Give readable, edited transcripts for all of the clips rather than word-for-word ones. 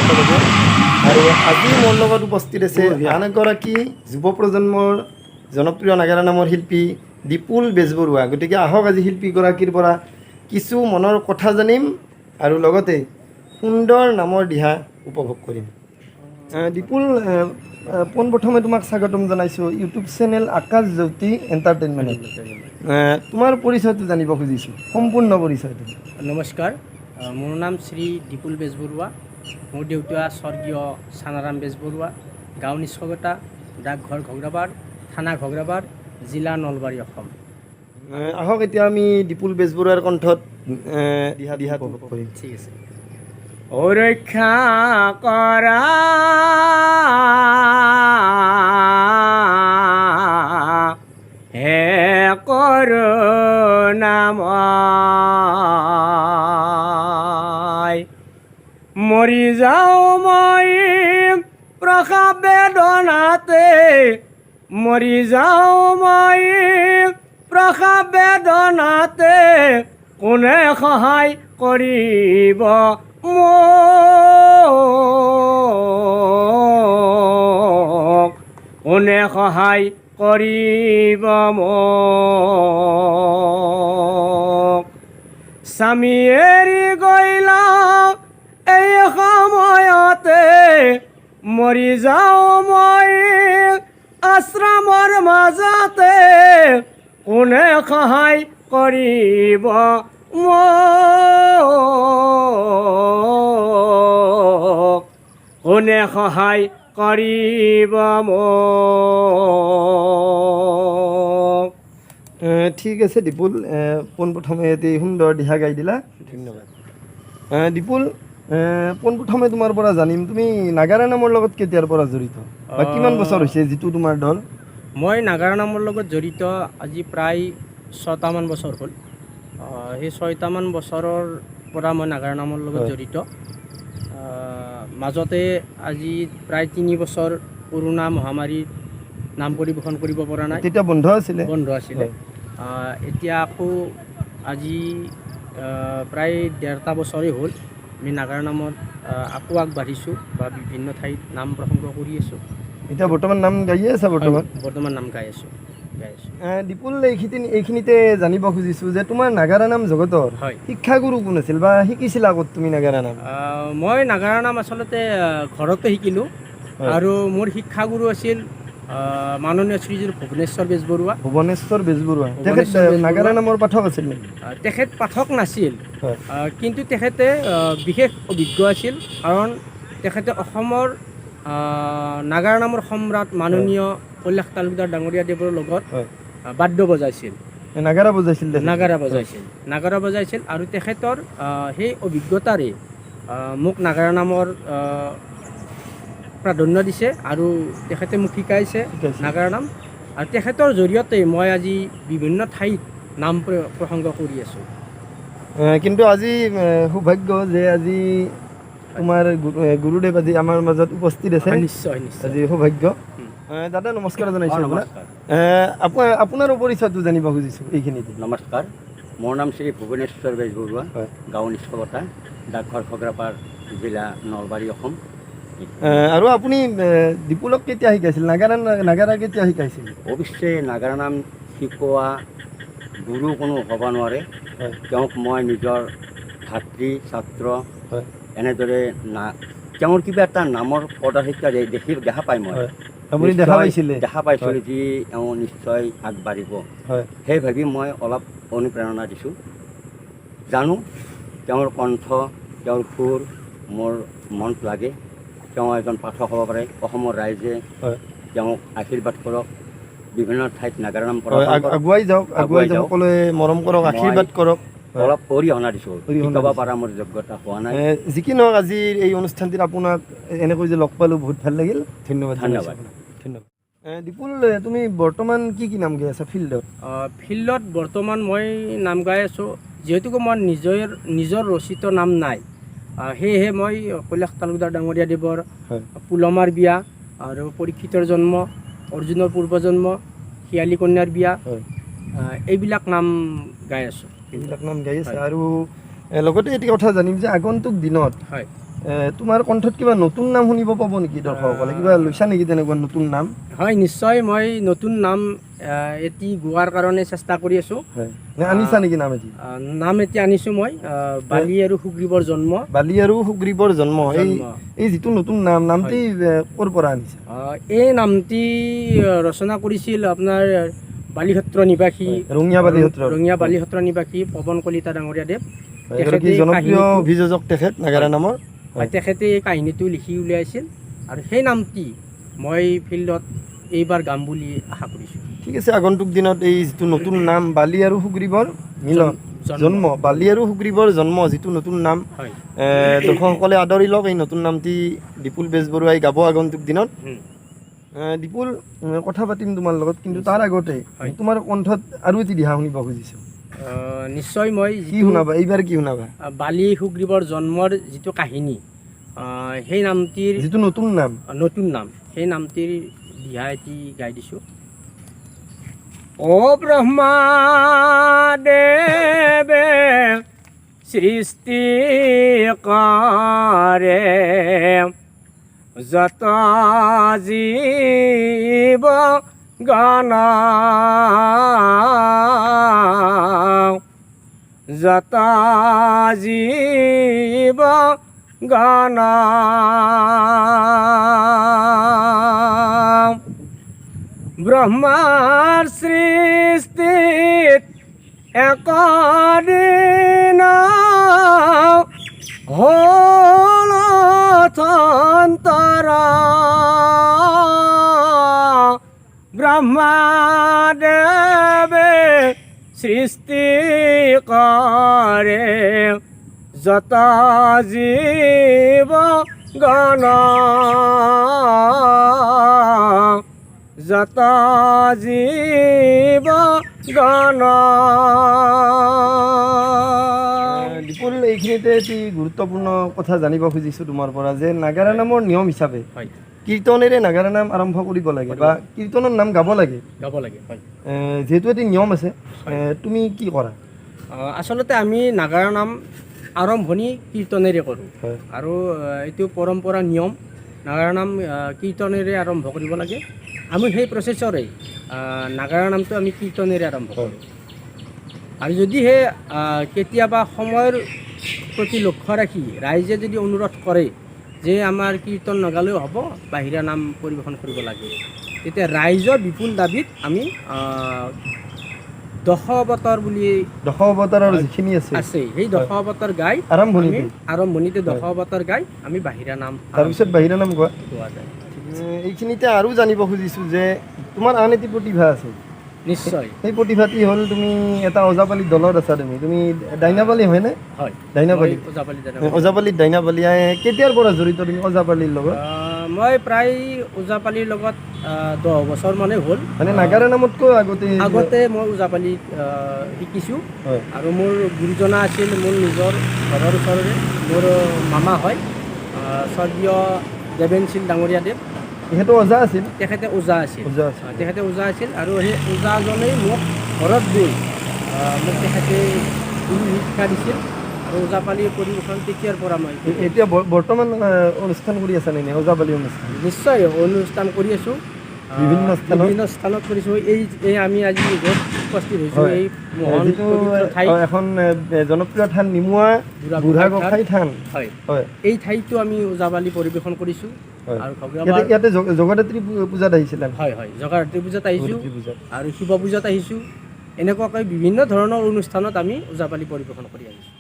সকলোকে। আৰু আজি মোৰ লগত উপস্থিত আছে আন এগৰাকী যুৱ প্ৰজন্মৰ জনপ্ৰিয় নাগাৰা নামৰ শিল্পী দিপুল বেজবৰুৱা। গতিকে আহক, আজি শিল্পীগৰাকীৰ পৰা কিছু মনৰ কথা জানিম আৰু লগতে সুন্দৰ নামৰ দিহা উপভোগ কৰিম। দিপুল, পোনপ্ৰথমে তোমাক স্বাগতম জনাইছোঁ ইউটিউব চেনেল আকাশ জ্যোতি এণ্টাৰটেইনমেণ্টত। তোমাৰ পৰিচয়টো জানিব খুজিছোঁ, সম্পূৰ্ণ পৰিচয়টো। নমস্কাৰ, মোৰ নাম শ্ৰী দিপুল বেজবৰুৱা। মোৰ দেউতা স্বৰ্গীয় চানাৰাম বেজবৰুৱা। গাঁও নিচকটা, ডাকঘৰ ঘগ্ৰাপাৰ, থানা ঘগ্ৰাপাৰ, জিলা নলবাৰী, অসম। আহক, এতিয়া আমি দিপুল বেজবৰুৱাৰ কণ্ঠত দিহা দিহা উপভোগ কৰিম। ঠিক আছে। অ ৰক্ষা কৰা হে কৰোণাময়, মৰি যাওঁ মই প্ৰসৱ বেদনাতে, মৰি যাওঁ মই প্ৰসৱ বেদনাতে, কোনে সহায় কৰিব মোক, কোনে সহায় কৰিব মোক? স্বামী এৰি গৈলা এই সময়তে, মৰি যাওঁ মই আশ্ৰমৰ মাজতে, কোনে সহায় কৰিব মোক, কোনে সহায় কৰিব মোক? ঠিক আছে দিপুল, পোনপ্ৰথমে এটি সুন্দৰ দিহা গাই দিলা, ধন্যবাদ। দিপুল, পোনপ্ৰথমে তোমাৰ পৰা জানিম, তুমি নাগাৰা নামৰ লগত কেতিয়াৰ পৰা জড়িত বা কিমান বছৰ হৈছে যিটো তোমাৰ দল? মই নাগাৰা নামৰ লগত জড়িত আজি প্ৰায় 6টামান বছৰ হ'ল। সেই 6টামান বছৰৰ পৰা মই নাগাৰা নামৰ লগত জড়িত। মাজতে আজি প্ৰায় 3 বছৰ কৰোণা মহামাৰীত নাম পৰিৱেশন কৰিব পৰা নাই। তেতিয়া বন্ধ আছিলে। বন্ধ আছিলে। এতিয়া আকৌ আজি প্ৰায় 1.5টা বছৰেই হ'ল, আমি নাগাৰা নামত আকৌ আগবাঢ়িছোঁ বা বিভিন্ন ঠাইত নাম প্ৰসংগ কৰি আছোঁ। এতিয়া বৰ্তমান নাম গাইয়ে আছা বৰ্তমান? বৰ্তমান নাম গাই আছোঁ, গাই আছোঁ। দিপুল, এইখিনিতে জানিব খুজিছোঁ যে তোমাৰ নাগাৰা নাম জগতৰ শিক্ষাগুৰু কোন আছিল বা শিকিছিলা ক'ত তুমি নাগাৰা নাম? মই নাগাৰা নাম আচলতে ঘৰতে শিকিলোঁ। আৰু মোৰ শিক্ষাগুৰু আছিল মাননীয় শ্ৰীযুত ভুৱনেশ্বৰ বেজবৰুৱা। ভুৱনেশ্বৰ বেজবৰুৱা, তেখেত ভুৱনেশ্বৰ বেজবৰুৱা। নাগাৰা নামৰ পাঠক আছিল নেকি? তেখেত পাঠক নাছিল, কিন্তু তেখেতে বিশেষ অভিজ্ঞ আছিল, কাৰণ তেখেতে অসমৰ নাগাৰা নামৰ সম্ৰাট মাননীয় কৈলাশ তালুকদাৰ ডাঙৰীয়াদেৱৰ লগত বাদ্য বজাইছিল। নাগাৰা বজাইছিল তেখেতে? নাগাৰা বজাইছিল, নাগাৰা বজাইছিল। আৰু তেখেতৰ সেই অভিজ্ঞতাৰে মোক নাগাৰা নামৰ প্ৰাধান্য দিছে আৰু তেখেতে মোক শিকাইছে শিকাইছে। নাগাৰা নাম। আৰু তেখেতৰ জৰিয়তে মই আজি বিভিন্ন ঠাইত নাম প্ৰসংগ কৰি আছোঁ। কিন্তু আজি সৌভাগ্য যে আজি তোমাৰ গুৰুদেৱ আজি আমাৰ মাজত উপস্থিত আছে। হয়, নিশ্চয় নিশ্চয়। আজি সৌভাগ্য। দাদা, নমস্কাৰ জনাইছোঁ আপোনাক। নমস্কাৰ। আপোনাৰো পৰিচয়টো জানিব খুজিছোঁ এইখিনিতে। নমস্কাৰ, মোৰ নাম শ্ৰী ভুৱনেশ্বৰ বেজবৰুৱা। গাঁও নিষ্কলতা, ডাকঘৰ খগ্ৰাপাৰ, জিলা নলবাৰী, অসম। আৰু আপুনি দিপুলক কেতিয়া শিকাইছিল নাগাৰা? নাগাৰা কেতিয়া শিকাইছিল? অৱশ্যে নাগাৰা নাম শিকোৱা গুৰু কোনো হ'ব নোৱাৰে। তেওঁক মই নিজৰ ভাতৃ, ছাত্ৰ এনেদৰে না তেওঁৰ কিবা এটা নামৰ প্ৰদৰ্শিতা দেখি দেখা পাই মই হয়, আপুনি দেখা পাইছিলে? দেখা পাইছিলোঁ যে এওঁ নিশ্চয় আগবাঢ়িব। সেই ভাবি মই অলপ অনুপ্ৰেৰণা দিছোঁ। জানো, তেওঁৰ কণ্ঠ, তেওঁৰ সুৰ মোৰ মনত লাগে। তেওঁ এজন পাঠক হ'ব পাৰে। অসমৰ ৰাইজে তেওঁক আশীৰ্বাদ কৰক, বিভিন্ন ঠাইত নাগাৰা নাম প্ৰদৰ্শন কৰক। আগুৱাই যাওক, আগুৱাই আগুৱাই যাওক। যাওক। সকলোৱে মৰম কৰক, মই আশীৰ্বাদ কৰক। অলপ অৰিহণা দিছোঁ। অৰিহণা শিকাব দিছে। পৰা মোৰ যোগ্যতা হোৱা নাই। যি কি নহওক, আজিৰ এই অনুষ্ঠানটিত আপোনাক এনেকৈ যে লগ পালোঁ, বহুত ভাল লাগিল। ধন্যবাদ জনাইছোঁ ধন্যবাদ। আপোনাক। ধন্যবাদ। দিপুল, তুমি বৰ্তমান কি কি নাম গাই আছা ফিল্ডত? ফিল্ডত বৰ্তমান মই নাম গাই আছোঁ। যিহেতুকে মই নিজৰ নিজৰ ৰচিত নাম নাই, সেয়েহে মই কৈলাশ তালুকদাৰ ডাঙৰীয়াদেৱৰ পুলমাৰ বিয়া আৰু পৰীক্ষিতৰ জন্ম, অৰ্জুনৰ পূৰ্বজন্ম, শিয়ালী কন্যাৰ বিয়া, এইবিলাক নাম গাই আছোঁ। এইবিলাক নাম গাই আছে। হয়। আৰু লগতে এটি কথা জানিম যে আগন্তুক দিনত তোমাৰ কণ্ঠত কিবা নতুন নাম শুনিব পাব নেকি দৰ্শকসকলে? কিবা লৈছা নেকি তেনেকুৱা নতুন নাম? হয়, নিশ্চয় মই নতুন নাম এটি গোৱাৰ কাৰণে চেষ্টা কৰি আছোঁ। হয়, নে আনিছা নেকি নাম এটি? নাম এতিয়া আনিছোঁ মই, বালি আৰু সুগ্ৰীৱৰ জন্ম। বালি আৰু সুগ্ৰীৱৰ জন্ম। এই জন্ম। এই যিটো নতুন নাম, নামটি ক'ৰ পৰা আনিছা? এই নামটি ৰচনা কৰিছিল আপোনাৰ বালিসত্ৰ নিবাসী, ৰঙিয়া বালি সত্ৰৰ। ৰঙিয়া বালিসত্ৰ নিবাসী পৱন কলিতা ডাঙৰীয়াদেৱ। হয়, এগৰাকী তেখেতে জনপ্ৰিয় অভিযোজক তেখেত নাগাৰা নামৰ। হয়, তেখেতে এই কাহিনীটো লিখি উলিয়াইছিল আৰু সেই নামটি মই ফিল্ডত এইবাৰ গাম বুলি আশা কৰিছোঁ। ঠিক আছে, আগন্তুক দিনত এই যিটো নতুন নাম বালি আৰু সুগ্ৰীৱৰ মিলন জন্ম। জন্ম, বালি আৰু সুগ্ৰীৱৰ জন্ম যিটো নতুন নাম, হয়, দৰ্শকসকলে আদৰি লওক। এই নতুন নামটি দিপুল বেজবৰুৱাই গাব আগন্তুক দিনত। দিপুল, কথা পাতিম তোমাৰ লগত, কিন্তু তাৰ আগতে হয়। তোমাৰ কণ্ঠত আৰু এটি দিহা শুনিব খুজিছোঁ। নিশ্চয় মই কি যিটো শুনাবা এইবাৰ? কি শুনাবা? বালি সুগ্ৰীৱৰ জন্মৰ যিটো কাহিনী, সেই নামটিৰ যিটো নতুন নাম, নতুন নাম, সেই নামটিৰ দিহা এটি গাই দিছোঁ। অ ব্ৰহ্মা দেৱে সৃষ্টি কৰে যত জীৱ গণ, যত জীৱ গণ, ব্ৰহ্মাৰ সৃষ্টিত একদিন হ'ল অন্তৰ, ব্ৰহ্মাদেৱে সৃষ্টি কৰে যত জীৱ গণ, যত জীৱ গণ। দিপুল, এইখিনিতে এটি গুৰুত্বপূৰ্ণ কথা জানিব খুজিছোঁ তোমাৰ পৰা যে নাগাৰা নামৰ নিয়ম হিচাপে হয়, কীৰ্তনেৰে নাগাৰা নাম আৰম্ভ কৰিব লাগে বা কীৰ্তনৰ নাম গাব লাগে। গাব লাগে, হয়। যিহেতু এটি নিয়ম আছে, তুমি কি কৰা? আচলতে আমি নাগাৰা নাম আৰম্ভণি কীৰ্তনেৰে কৰোঁ হয়, আৰু এইটো পৰম্পৰা নিয়ম, নাগাৰা নাম কীৰ্তনেৰে আৰম্ভ কৰিব লাগে। আমি সেই প্ৰচেছৰে নাগাৰা নামটো আমি কীৰ্তনেৰে আৰম্ভ কৰোঁ। আৰু যদিহে কেতিয়াবা সময়ৰ প্ৰতি লক্ষ্য ৰাখি ৰাইজে যদি অনুৰোধ কৰে যে আমাৰ কীৰ্তন নগালেও হ'ব, বাহিৰা নাম পৰিৱেশন কৰিব লাগে, তেতিয়া ৰাইজৰ বিপুল দাবীত আমি দশ অৱতাৰ বুলি দশ অৱতাৰৰ যিখিনি আছে আছে, সেই দশ অৱতাৰ গাই আৰম্ভণিতে, আমি আৰম্ভণিতে দশ অৱতাৰ গাই আমি বাহিৰা নাম তাৰপিছত বাহিৰা নাম গোৱা গোৱা যায়। এইখিনিতে আৰু জানিব খুজিছোঁ যে তোমাৰ আন এটি প্ৰতিভা আছে। নিশ্চয়। সেই প্ৰতিভাটি হ'ল তুমি এটা ওজাপালি দলত আছা। তুমি তুমি ডাইনাপালি হয়নে? হয়, ডাইনাপালি। মই ওজাপালি দাদা। ওজাপালিত ডাইনাপালি। কেতিয়াৰ পৰা জড়িত তুমি ওজাপালিৰ লগত? মই প্ৰায় ওজাপালিৰ লগত 10 বছৰ মানে হ'ল। মানে নাগাৰা নামতকৈ আগতে? আগতে মই ওজাপালি শিকিছোঁ। হয়। আৰু মোৰ গুৰুজনা আছিল মোৰ নিজৰ ঘৰৰ ওচৰৰে, মোৰ মামা হয়, স্বৰ্গীয় দেৱেনশীল ডাঙৰীয়াদেৱ। তেখেতো ওজা আছিল? তেখেতে ওজা আছিল। ওজা আছিল। তেখেতে ওজা আছিল আৰু সেই ওজাজনেই মোক ঘৰত গৈ মোক তেখেতে গুৰু শিক্ষা দিছিল আৰু ওজাপালি পৰিৱেশন তেতিয়াৰ পৰা মই এতিয়া বৰ্তমান অনুষ্ঠান কৰি আছা নে ওজাপালি অনুষ্ঠান? নিশ্চয় অনুষ্ঠান কৰি আছোঁ। বিভিন্ন স্থানত? বিভিন্ন স্থানত কৰিছোঁ। এই এই আমি আজি য'ত উপস্থিত হৈছোঁ, হয়। এই মহান যিটো পবিত্ৰ ঠাই, এখন জনপ্ৰিয় থান নিমুৱা বুঢ়া বুঢ়া গোসাঁই গোসাঁই থান। হয়, হয়, এই ঠাইতো আমি ওজাপালি পৰিৱেশন কৰিছোঁ। হয়। আৰু ইয়াতে ঘগ্ৰাপাৰ ইয়াতে জগদ্ধাত্ৰী পূজাত আহিছিলা? হয় হয়, জগদ্ধাত্ৰী পূজাত আহিছোঁ জগদ্ধাত্ৰী পূজাত আৰু শিৱ পূজাত আহিছোঁ। এনেকুৱাকৈ বিভিন্ন ধৰণৰ অনুষ্ঠানত আমি ওজাপালি পৰিৱেশন কৰি আহিছোঁ।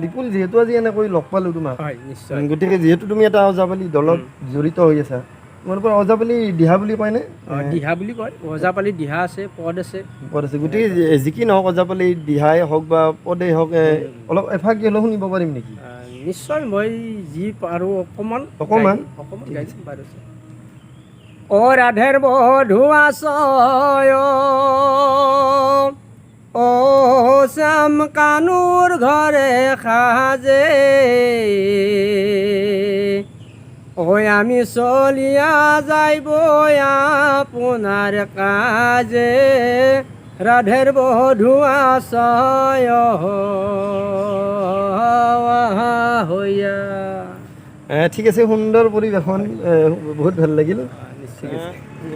দিপুল, যিহেতু আজি এনেকৈ লগ পালোঁ তোমাক, হয়, নিশ্চয়। গতিকে যিহেতু তুমি এটা ওজাপালি দলত জড়িত হৈ আছা, তোমালোকৰ ওজাপালি দিহা বুলি কয়নে? দিহা বুলি কয়। ওজাপালি দিহা আছে, পদ আছে। পদ আছে। গতিকে যি কি নহওক, ওজাপালি দিহাই হওক বা পদেই হওক, অলপ এফাকি হ'লেও শুনিব পাৰিম নেকি? নিশ্চয়, মই যি পাৰোঁ অকণমান অকণমান? অকণমান গাই দিম বাৰু। অ ৰাধেৰ বধুৱা ছয়, অ শ্যাম কানুৰ ঘৰে সাজে, ঐ আমি চলিয়া যাইব আপোনাৰ কাজে। ৰাধেৰ বধুৱা ছয় হৈয়া। ঠিক আছে, সুন্দৰ পৰিৱেশন, বহুত ভাল লাগিল। ঠিক আছে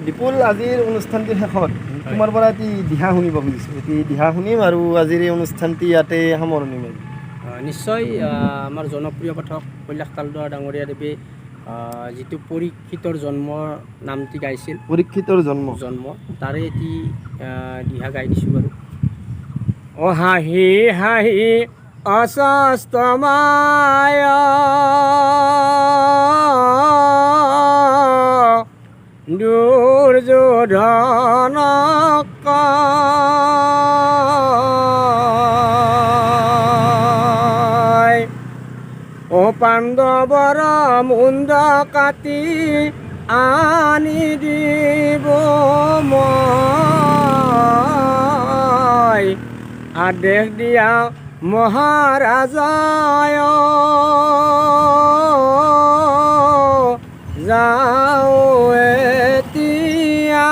বিপুল, আজিৰ অনুষ্ঠানটিৰ শেষত তোমাৰ পৰা এটি দিহা শুনিব খুজিছোঁ। এটি দিহা শুনিম আৰু আজিৰ এই অনুষ্ঠানটি ইয়াতে সামৰণি মাৰিম। নিশ্চয়, আমাৰ জনপ্ৰিয় পাঠক কৈলাশ তালুকদাৰ ডাঙৰীয়াদেৱে যিটো পৰীক্ষিতৰ জন্মৰ নামটি গাইছিল, পৰীক্ষিতৰ জন্ম, জন্ম, তাৰে এটি দিহা গাই দিছোঁ বাৰু। অ হাঁহি হাঁহি অস্বস্ত মায় দুৰ্যোধনক কয়, অ পাণ্ডৱৰ মুণ্ড কাটি আনি দিব মই আদেশ দিয়া মহাৰাজায়, যাওঁ এতিয়া।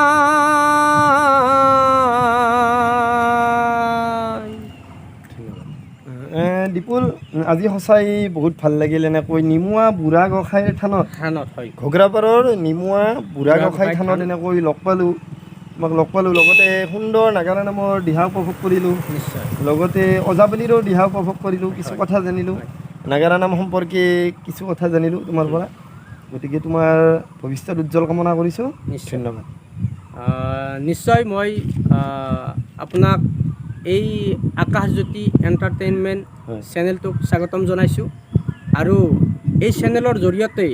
দীপুল, আজি সঁচাই বহুত ভাল লাগিল। এনেকৈ নিমুৱা বুঢ়া গোসাঁইৰ থানত, থানত হয়, ঘগ্ৰাপাৰৰ নিমুৱা বুঢ়া গোসাঁই গোসাঁই থানত থান। এনেকৈ লগ পালোঁ, তোমাক লগ পালোঁ, লগতে সুন্দৰ নাগাৰা নামৰ দিহা উপভোগ কৰিলোঁ, নিশ্চয়, লগতে ওজাপালিৰো দিহা উপভোগ কৰিলোঁ, কিছু কথা জানিলোঁ, নাগাৰা নাম সম্পৰ্কে কিছু কথা জানিলোঁ তোমাৰ পৰা। গতিকে তোমাৰ ভৱিষ্যত উজ্জ্বল কামনা কৰিছোঁ। নিশ্চয়। ধন্যবাদ। নিশ্চয়, মই আপোনাক এই আকাশজ্যোতি এণ্টাৰটেইনমেণ্ট চেনেলটোক স্বাগতম জনাইছোঁ আৰু এই চেনেলৰ জৰিয়তে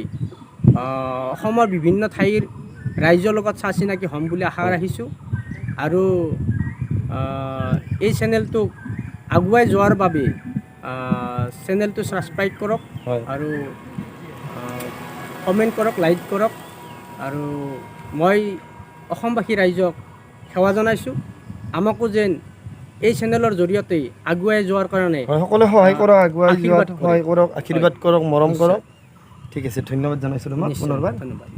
অসমৰ বিভিন্ন ঠাইৰ ৰাইজৰ লগত চা চিনাকি হ'ম বুলি আশা ৰাখিছোঁ আৰু এই চেনেলটোক আগুৱাই যোৱাৰ বাবে চেনেলটো ছাবস্ক্ৰাইব কৰক আৰু কমেণ্ট কৰক, লাইক কৰক আৰু মই অসমবাসী ৰাইজক সেৱা জনাইছোঁ, আমাকো যেন এই চেনেলৰ জৰিয়তে আগুৱাই যোৱাৰ কাৰণে হয়, সকলোৱে সহায় কৰক, আগুৱাই আশীৰ্বাদ যোৱাত কৰে। সহায় কৰক, আশীৰ্বাদ কৰক, মৰম নিশ্চয়। কৰক। ঠিক আছে, ধন্যবাদ জনাইছোঁ তোমাক নিশ্চয়, পুনৰবাৰ। ধন্যবাদ।